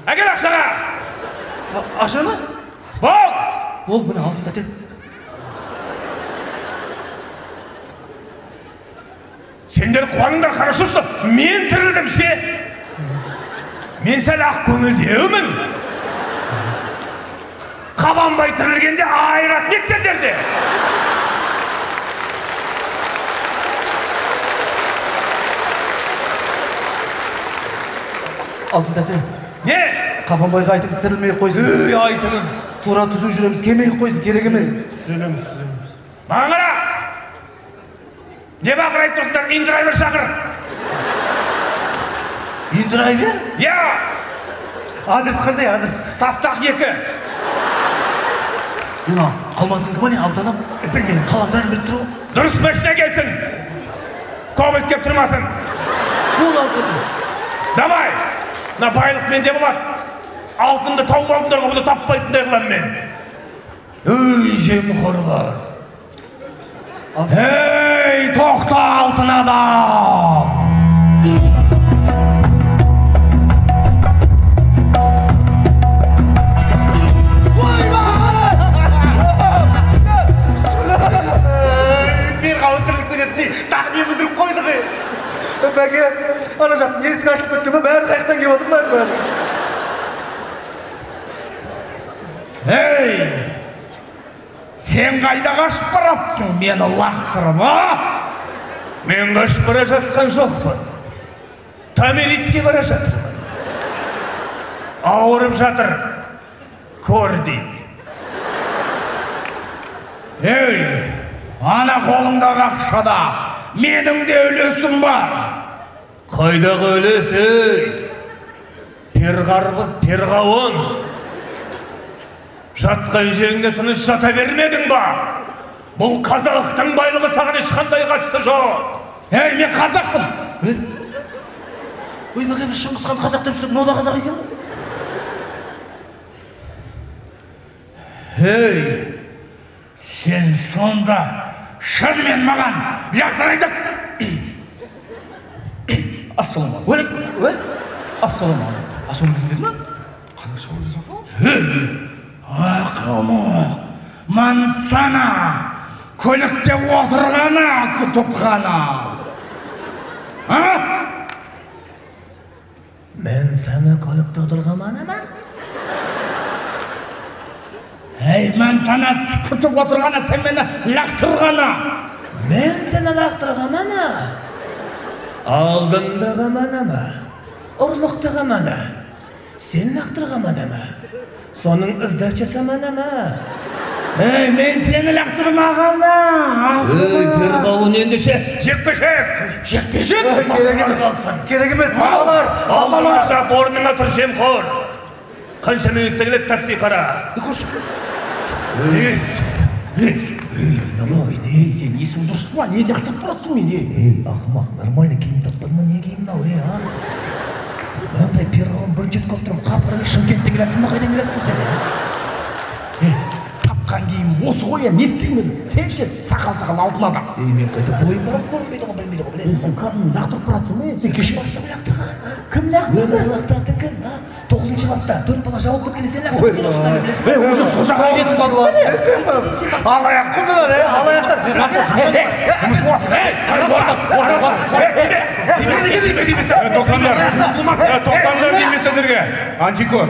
Әкел ақшаға! Ақшаны? Бол! Бол, міне Алтын тәте. Сендер қуаныңдар, хорошо, что мен тірілдім ше. Мен сәл ақ көңілдеумін. Қабанбай тірілгенде айыратын еді сендерді. Алтын тәте. Не? Қабанбайға айтыңыз, тірілмей қойсын. Үй, айтыңыз. Тура түзу жүреміз, келмей қойсын, керек емес. Түзелеміз, түзелеміз. Маған қара! Не бақырайып тұрсыңдар, индрайвер шақыр. Индрайвер? Я! Адрес қандай, адрес? Тастақ 2. Мына Алматының кімі не, Алтын адам? Білмеймін. Қаланың бәрін біліп тұр ғой. Дұрыс машина келсін. Кобальт келіп тұрмасын. Бол, Алтын. Давай! Мына байлық менде болады. Алтынды тауып алдыңдар ғой, бұны таппайтындай қыламын мен. Өй, жемқорлар. Ей, тоқта, Алтын адам! Бері тіріліп кетеді, тағы не бүлдіріп қойды ғой. Бәке, ана жақтың есігі ашылып кеткен бе, бәрі қаяқтан келіп отыр, бәрі бәрі. Ей, сен қайда қашып баратсың, мені лақтырып, а? Мен қашып бара жатқан жоқпын. Томириске бара жатырмын. Ауырып жатыр. Көр дейді. Ей, ана қолыңдағы ақшада менің де үлесім бар. Қайдағы үлес, ей? Перғарбыз, перғауын. Жатқан жеріңде тыныш жата бермедің ба? Бұл қазақтың байлығы, саған ешқандай қатысы жоқ. Ей, мен қазақпын. Ой, бәке, біз Шыңғыс хан қазақ деп жүрсек, мынау да қазақ екен ғой. Ей, сен сонда шынымен маған лақтырайын деп. Ассалаумағалейкум. Ассалаумағалейкум. Ассалаумағалейкум деді ма? Қазақша ойласақ па? Ақымақ, мансана, көлікте отырғана, күтіпхана. А? Мансана көлікте отырғана ма? Ей, мансана күтіп отырғана, сен мені лақтырғана. Мен сені лақтырғамана. Алдындағамана ма? Ұрлықтағамана. Сен лақтырғамана ма? Соның іздачасамана ма? Ей, мен сені лақтырмағана. Ей, перғауын, ендеше жекпе-жек. Жекпе-жек? Керек емес, керек емес, балалар. Алдыңа жап, орныңа тұр, жемқор. Қанша минутта келеді такси, қара. Ей, сен есің дұрыс па? Не лақтырып тұрасың мені? Ей, ақымақ, нормально киім таппадың ба? Не киім мынау, ей, а? Мынандай перғауын бірінші рет көріп тұрмын. Қап-қара Шымкенттен келатсың ба, қайдан келатсың сен? Ей, тапқан киім осы ғой, не істеймін? Сен ше, сақал-сақал Алтын адам. Ей, мен қайта бойым бар, көрінбейді ғой, білмейді ғой, білесің. Сен кәдімгі лақтырып баратсың ба? Сен кеше бастап лақтырған, а? Кім лақтырды? Өмірі лақтыратын кім, а? 9 класста 4 бала жауып кеткенде сен лақтырып кеткен жоқсың ба, білесің ба? Ей, уже созаққа кетіп қалды. Алаяқ құндылар, ей, алаяқтар. Тоқтаңдар, тоқтаңдар деймін сендерге. Антикор,